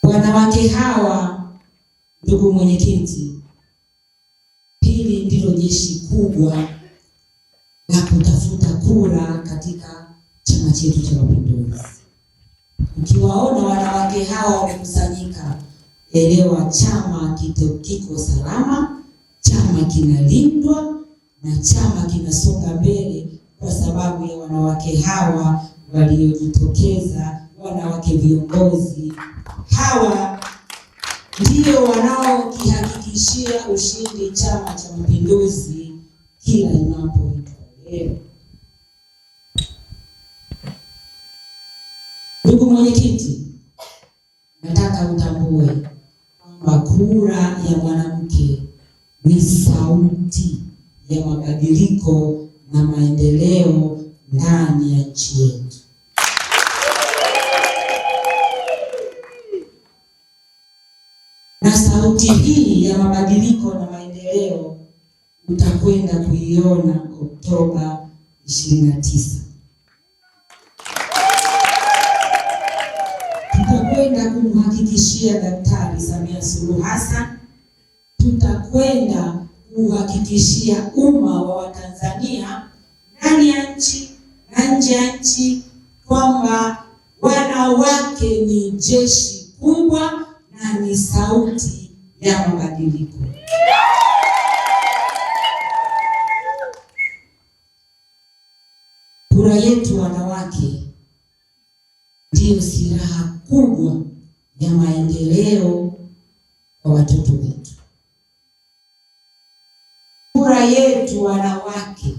Wanawake hawa, ndugu mwenyekiti, hili ndilo jeshi kubwa la kutafuta kura katika Chama chetu cha Mapinduzi. Ukiwaona wanawake hawa wamekusanyika, elewa chama kiko salama, chama kinalindwa na chama kinasonga mbele kwa sababu ya wanawake hawa waliojitokeza, wanawake viongozi hawa ndio wanaokihakikishia ushindi Chama cha Mapinduzi kila inapoitwa leo. Ndugu mwenyekiti, nataka utambue kwamba kura ya mwanamke ni sauti ya mabadiliko na maendeleo ndani ya nchi yetu. Na sauti hii ya mabadiliko na maendeleo utakwenda kuiona Oktoba 29. Tutakwenda kumhakikishia Daktari Samia Suluhu Hassan, tutakwenda kuhakikishia umma wa Watanzania ndani ya nchi na nje ya nchi kwamba wanawake ni jeshi kubwa na ni sauti ya mabadiliko. Kura yetu wanawake ndiyo silaha kubwa ya maendeleo kwa watoto wetu. Kura yetu wanawake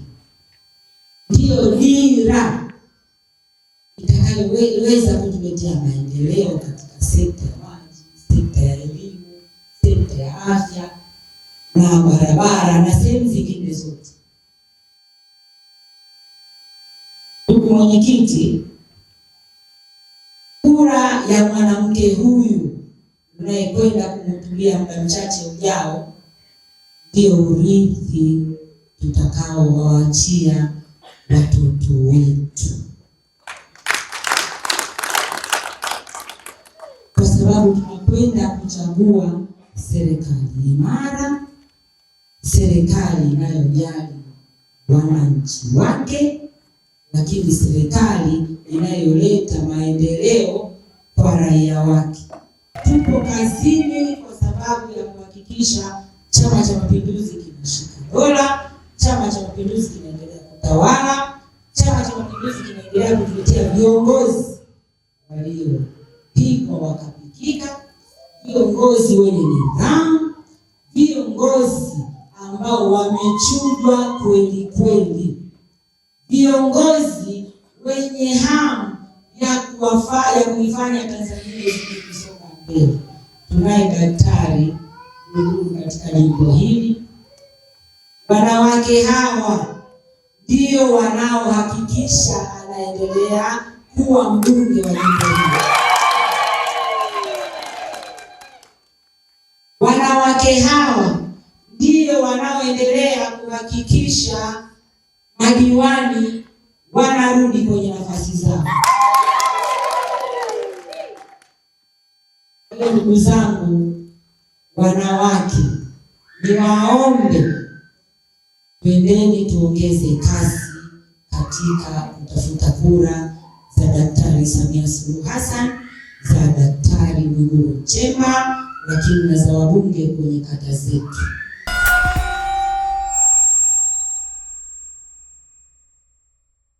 ndiyo dira itakayoweza kutuletea maendeleo katika sekta ya maji, sekta ya elimu, sekta ya afya na barabara na sehemu zingine zote. Ndugu mwenyekiti, kura ya mwanamke huyu unayekwenda kumhutubia muda mchache ujao ndio urithi tutakaowaachia watoto wetu, kwa sababu tunakwenda kuchagua serikali imara, serikali inayojali wananchi wake, lakini serikali inayoleta maendeleo kwa raia wake. Tupo kazini kwa sababu ya kuhakikisha Chama cha Mapinduzi kinashika dola, Chama cha Mapinduzi kinaendelea kutawala, Chama cha Mapinduzi kinaendelea kutuletea viongozi waliopikwa wakapikika, viongozi wenye nidhamu, viongozi ambao wamechujwa kweli kweli, viongozi wenye hamu ya kuifanya Tanzania izidi kusonga mbele. Tunaye Daktari Mwigulu katika jimbo hili. Wanawake hawa ndio wanaohakikisha anaendelea kuwa mbunge wa jimbo hili. Wanawake hawa ndio wanaoendelea kuhakikisha madiwani wanarudi kwenye nafasi zao. Ndugu zangu wanawake, niwaombe twendeni tuongeze kasi katika kutafuta kura za Daktari Samia Suluhu Hassan, za Daktari Mwigulu Nchemba, lakini na za wabunge kwenye kata zetu.